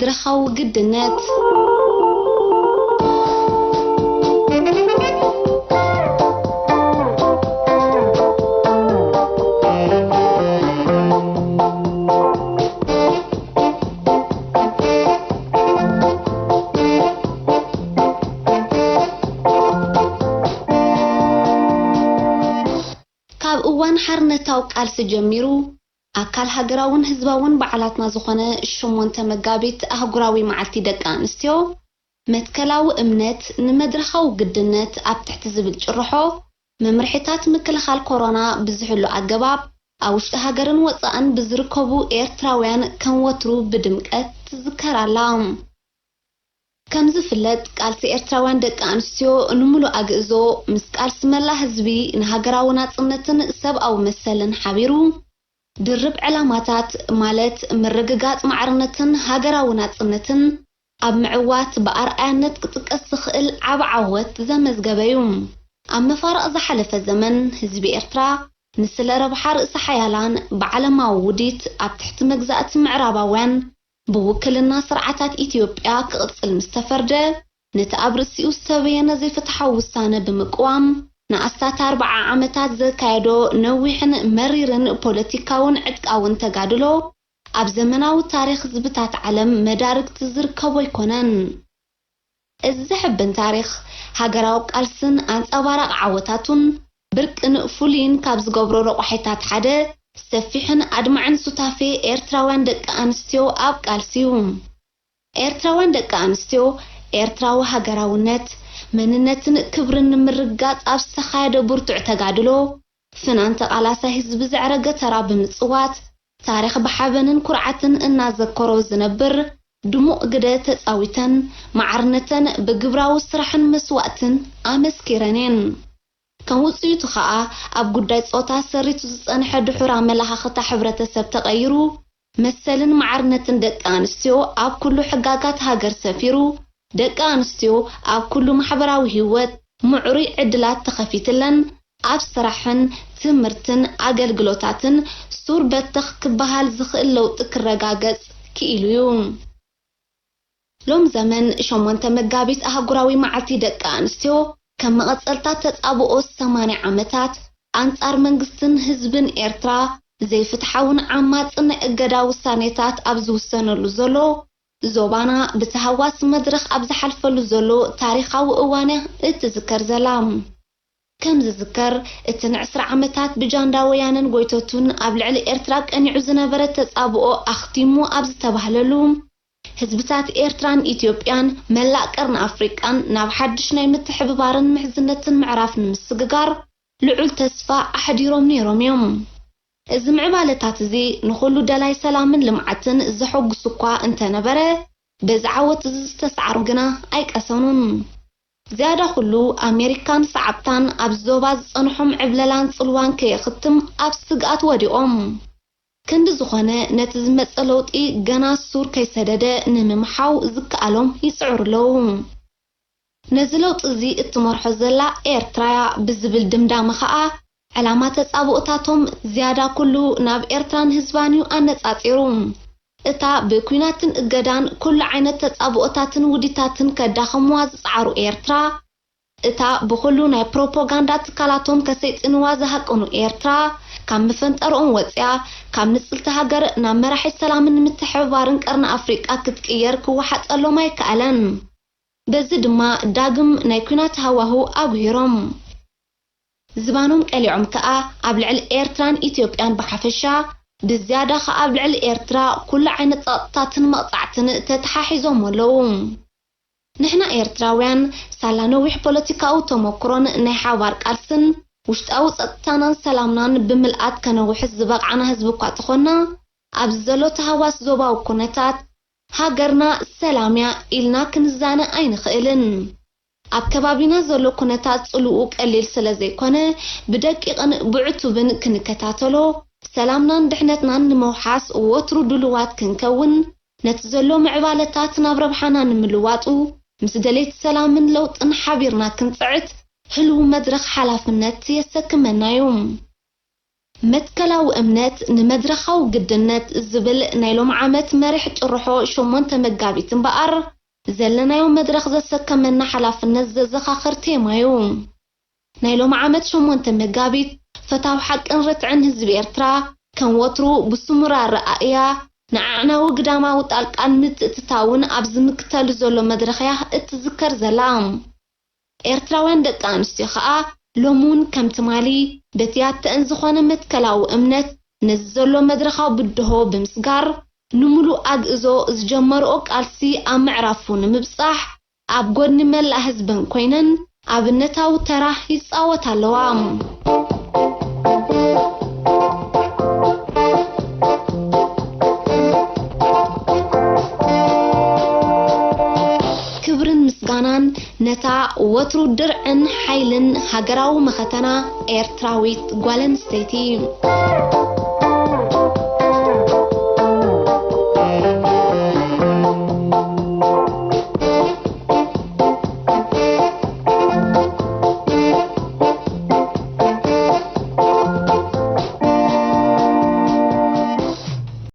መድረኻዊ ግድነት። ካብ እዋን ሓርነታዊ ቃልሲ ጀሚሩ፣ ኣካል ሃገራውን ህዝባውን በዓላትና ዝኾነ ሸሞንተ መጋቢት ኣህጉራዊ መዓልቲ ደቂ ኣንስትዮ፣ መትከላዊ እምነት ንመድረኻዊ ግድነት ኣብ ትሕቲ ዝብል ጭርሖ፣ መምርሒታት ምክልኻል ኮሮና ብዝሕሉ ኣገባብ፣ ኣብ ውሽጢ ሃገርን ወጻእን ብዝርከቡ ኤርትራውያን ከም ወትሩ ብድምቀት ትዝከር ኣላ። ከም ዝፍለጥ፣ ቃልሲ ኤርትራውያን ደቂ ኣንስትዮ ንምሉእ ኣግእዞ፣ ምስ ቃልሲ መላእ ህዝቢ ንሃገራዊ ናጽነትን ሰብኣዊ መሰልን ሓቢሩ፣ ድርብ ዕላማታት፣ ማለት ምርግጋጽ ማዕርነትን ሃገራዊ ናጽነትን ኣብ ምዕዋት ብኣርኣያነት ክጥቀስ ዝኽእል ዓቢ ዓወት ዘመዝገበ'ዩ። ኣብ መፋርቕ ዝሓለፈ ዘመን፣ ህዝቢ ኤርትራ ንስለ ረብሓ ርእሰ ሓያላን ብዓለማዊ ውዲት ኣብ ትሕቲ መግዛእቲ ምዕራባውያን ብውክልና ስርዓታት ኢትዮጵያ ክቕጽል ምስ ተፈርደ፣ ነቲ ኣብ ርእሲኡ ዝተበየነ ዘይፍትሓዊ ውሳነ ብምቅዋም፣ ንኣስታት ኣርብዓ ዓመታት ዘካየዶ ነዊሕን መሪርን ፖለቲካውን ዕጥቃውን ተጋድሎ፣ ኣብ ዘመናዊ ታሪኽ ህዝብታት ዓለም መዳርግቲ ዝርከቦ ኣይኮነን። እዚ ዘሕብን ታሪኽ ሃገራዊ ቃልስን ኣንጸባራቒ ዓወታቱን፣ ብርቅን ፍሉይን ካብ ዝገብሮ ረቋሒታት ሓደ፣ ሰፊሕን ኣድማዕን ሱታፌ ኤርትራውያን ደቂ ኣንስትዮ ኣብ ቃልሲ እዩ። ኤርትራውያን ደቂ ኣንስትዮ፣ ኤርትራዊ ሃገራውነት፣ መንነትን ክብርን ንምርግጋጽ ኣብ ዝተኻየደ ብርቱዕ ተጋድሎ፣ ፍናን ተቓላሳይ ህዝቢ ዘዕረገ ተራ ብምጽዋት፣ ታሪኽ ብሓበንን ኩርዓትን እናዘከሮ ዝነብር ድሙቕ ግደ ተጻዊተን፣ ማዕርነተን ብግብራዊ ስራሕን መስዋእትን ኣመስኪረን እየን። ከም ውጽኢቱ ኸኣ፣ ኣብ ጉዳይ ጾታ ሰሪቱ ዝጸንሐ ድሑር ኣመለኻኽታ ሕብረተሰብ ተቐይሩ፣ መሰልን ማዕርነትን ደቂ ኣንስትዮ ኣብ ኩሉ ሕጋጋት ሃገር ሰፊሩ፣ ደቂ ኣንስትዮ ኣብ ኩሉ ማሕበራዊ ህይወት ምዕሩይ ዕድላት ተኸፊትለን፣ ኣብ ስራሕን ትምህርትን ኣገልግሎታትን ሱር በተኽ ክበሃል ዝኽእል ለውጢ ክረጋገጽ ክኢሉ እዩ። ሎም ዘመን ሸሞንተ መጋቢት ኣህጉራዊ መዓልቲ ደቂ ኣንስትዮ፣ ከም መቐጸልታ ተጻብኦ ሰማንያ ዓመታት ኣንጻር መንግስትን ህዝብን ኤርትራ ዘይፍትሓውን ዓማጽን ናይ እገዳ ውሳኔታት ኣብ ዝውሰነሉ ዘሎ፣ ዞባና ብተሃዋሲ መድረኽ ኣብ ዝሓልፈሉ ዘሎ ታሪኻዊ እዋን እያ እትዝከር ዘላ። ከም ዝዝከር፣ እቲ ንዕስራ ዓመታት ብጃንዳ ወያነን ጎይቶቱን ኣብ ልዕሊ ኤርትራ ቀኒዑ ዝነበረ ተጻብኦ ኣኽቲሙ ኣብ ዝተባህለሉ፣ ህዝብታት ኤርትራን ኢትዮጵያን መላእ ቀርኒ ኣፍሪቃን ናብ ሓድሽ ናይ ምትሕብባርን ምሕዝነትን ምዕራፍ ንምስግጋር ልዑል ተስፋ ኣሕዲሮም ነይሮም እዮም። እዚ ምዕባለታት እዚ ንኹሉ ደላይ ሰላምን ልምዓትን ዘሐጉስ እኳ እንተነበረ፣ በዚ ዓወት እዚ ዝተሳዕሩ ግና ኣይቀሰኑን። ዝያዳ ኩሉ፣ ኣሜሪካን ሰዓብታን ኣብዚ ዞባ ዝጸንሖም ዕብለላን ጽልዋን ከየኽትም ኣብ ስግኣት ወዲቖም። ክንዲ ዝኾነ፣ ነቲ ዝመጸ ለውጢ ገና ሱር ከይሰደደ ንምምሓው ዝከኣሎም ይጽዕሩ ኣለዉ። ነዚ ለውጢ እዚ እትመርሖ ዘላ ኤርትራ'ያ ብዝብል ድምዳመ ኸኣ፣ ዕላማ ተጻብኦታቶም ዝያዳ ኩሉ ናብ ኤርትራን ህዝባን እዩ ኣነጻጺሩ። እታ ብኲናትን እገዳን ኩሉ ዓይነት ተጻብኦታትን ውዲታትን ከዳኸምዋ ዝጸዓሩ ኤርትራ፣ እታ ብኹሉ ናይ ፕሮፖጋንዳ ትካላቶም ከሰይጥንዋ ዝሃቀኑ ኤርትራ፣ ካብ መፈንጠርኦም ወጺኣ፣ ካብ ንጽልቲ ሃገር ናብ መራሒት ሰላምን ምትሕብባርን ቀርኒ ኣፍሪቃ ክትቅየር ክወሓጠሎም ኣይከኣለን። በዚ ድማ ዳግም ናይ ኲናት ሃዋሁ ኣጉሂሮም። ዝባኖም ቀሊዖም ከኣ ኣብ ልዕሊ ኤርትራን ኢትዮጵያን ብሓፈሻ፣ ብዝያዳ ከኣ ኣብ ልዕሊ ኤርትራ ኩሉ ዓይነት ጸቕጥታትን መቕጻዕትን ተተሓሒዞም ኣለዉ። ንሕና ኤርትራውያን፣ ሳላ ነዊሕ ፖለቲካዊ ተመክሮን ናይ ሓባር ቃልስን፣ ውሽጣዊ ጸጥታናን ሰላምናን ብምልኣት ከነውሕስ ዝበቕዓና ህዝቢ እኳ ተኾንና፣ ኣብዚ ዘሎ ተሃዋስ ዞባዊ ኩነታት፣ ሃገርና ሰላም እያ ኢልና ክንዛነ ኣይንኽእልን። ኣብ ከባቢና ዘሎ ኩነታት ጽልውኡ ቀሊል ስለ ዘይኮነ፣ ብደቂቕን ብዕቱብን ክንከታተሎ፣ ሰላምናን ድሕነትናን ንምውሓስ ወትሩ ድሉዋት ክንከውን፣ ነቲ ዘሎ ምዕባለታት ናብ ረብሓና ንምልዋጡ፣ ምስ ደለይቲ ሰላምን ለውጥን ሓቢርና ክንጽዕት፣ ህልው መድረኽ ሓላፍነት የሰክመና እዩ። መትከላዊ እምነት ንመድረኻዊ ግድነት ዝብል ናይ ሎም ዓመት መሪሕ ጭርሖ ሸሞንተ መጋቢት እምበኣር፣ ዘለናዮ መድረኽ ዘሰከመና ሓላፍነት ዘዘኻኽር ቴማ እዩ። ናይ ሎም ዓመት ሸሞንተ መጋቢት፣ ፈታው ሓቅን ርትዕን ህዝቢ ኤርትራ፣ ከም ወትሩ ብስሙር ኣረኣእያ፣ ንኣዕናዊ ግዳማዊ ጣልቃን ምትእትታውን ኣብ ዝምክተሉ ዘሎ መድረኽ እያ እትዝከር ዘላ። ኤርትራውያን ደቂ ኣንስትዮ ከኣ ሎም እውን ከም ትማሊ በቲ ኣተእን ዝኾነ መትከላዊ እምነት ነዚ ዘሎ መድረኻዊ ብድሆ ብምስጋር፣ ንምሉእ ኣግእዞ ዝጀመርኦ ቃልሲ ኣብ ምዕራፉ ንምብጻሕ ኣብ ጎድኒ መላእ ህዝበን ኮይነን ኣብነታዊ ተራ ይጻወታ ኣለዋ። ክብርን ምስጋናን ነታ ወትሩ ድርዕን ሓይልን ሃገራዊ መኸተና ኤርትራዊት ጓል ኣንስተይቲ።